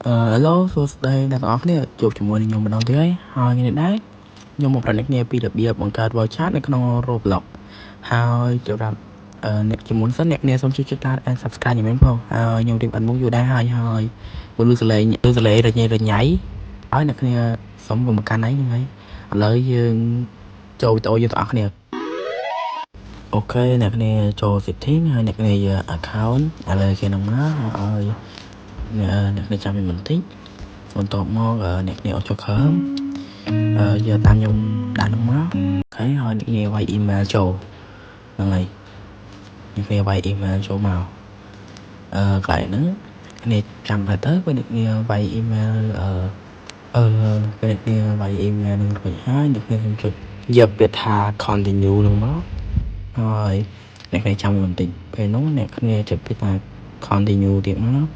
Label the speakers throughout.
Speaker 1: Hello សួស្តីអ្នកទាំងអស់គ្នាជួបជាមួយនឹងខ្ញុំម្ដងទៀតហើយហើយថ្ងៃនេះដែរខ្ញុំមកប្រាប់អ្នកគ្នាពីរបៀបបង្កើត voice chat នៅក្នុង Roblox ហើយសម្រាប់អ្នកជាមុនសិនអ្នកគ្នាសូមជួយចុច like and subscribe ខ្ញុំផងហើយខ្ញុំរៀបអត់មុខយូរដែរហើយហើយបើលឺសលេងលឺសលេងរញ៉េរញ៉ៃហើយអ្នកគ្នាសូមកុំមកកាន់អីហ្នឹងហើយឥឡូវយើងចូលវីដេអូយើងទាំងអស់គ្នាOK អ្នកគ្នាចូល setting ហើយអ្នកគ្នាយក account ឥឡូវគេនឹងមកហើយអ្នកគ្នាចាំវាបន្តិចបន្ទាប់មកអ្នកគ្នាអត់ចុះក្រោមយកតាមខ្ញុំដាក់នឹងមក OK ហើយអ្នកគ្នាវាយ email ចូលហ្នឹងហើយអ្នកគ្នាវាយ email ចូលមកកន្លែងហ្នឹងគ្នាចាំថាទៅពេលអ្នកគ្នាវាយ email អឺអឺពេលអ្នកគ្នាវាយ email នឹងរួចហើយអ្នកគ្នាខ្ញុំចុចយកពាក្យថា continue នឹងមកហើយអ្នកគ្នាចាំបន្តិចពេលនោះអ្នកគ្នាចុចពាក្យថា continue ទៀតមក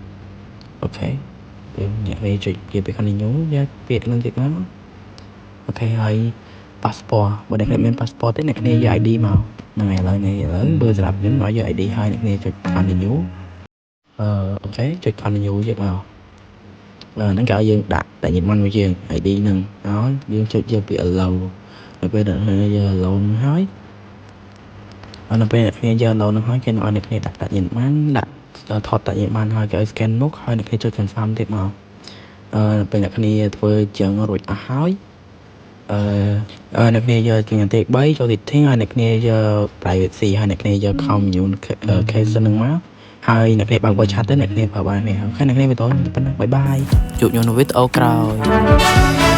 Speaker 1: OK ពេលអ្នកគ្នាចុចពាក្យ continue យកពាក្យនឹងទៀតមក OK ហើយ passport បើអ្នកគ្នាមាន passport ទេអ្នកគ្នាយក ID មកហ្នឹងហើយឥឡូវនេះឥឡូវបើសម្រាប់ខ្ញុំឲ្យយក ID ហើយអ្នកគ្នាចុច continue OK ចុច continue ទៀតមកហ្នឹងគេឲ្យយើងដាក់តែញ៉ាំមួយយើង ID ហ្នឹងហើយយើងចុចយកពាក្យ allow នៅពេលដែលយក allow ហ្នឹងហើយហើយនៅពេលអ្នកគ្នាយក allow ហ្នឹងហើយគេនឹងឲ្យអ្នកគ្នាដាក់ដាក់ញ៉ាំបានដាក់ថតតាញ៉ាំបានហើយគេឲ្យ scan មុខហើយអ្នកគ្នាចុច confirm ទៀតមកពេលអ្នកគ្នាធ្វើចឹងរួចអស់ហើយអ្នកគ្នាយកជាងទី3ចូល setting ហើយអ្នកគ្នាយក privacy ហើយអ្នកគ្នាយក communication ហ្នឹងមកហើយអ្នកគ្នាបើក voice chat ទៅអ្នកគ្នាប្រើបាននេះOK អ្នកគ្នាវីដេអូប៉ុណ្ណឹង bye bye ជួបខ្ញុំនៅវីដេអូក្រោយ។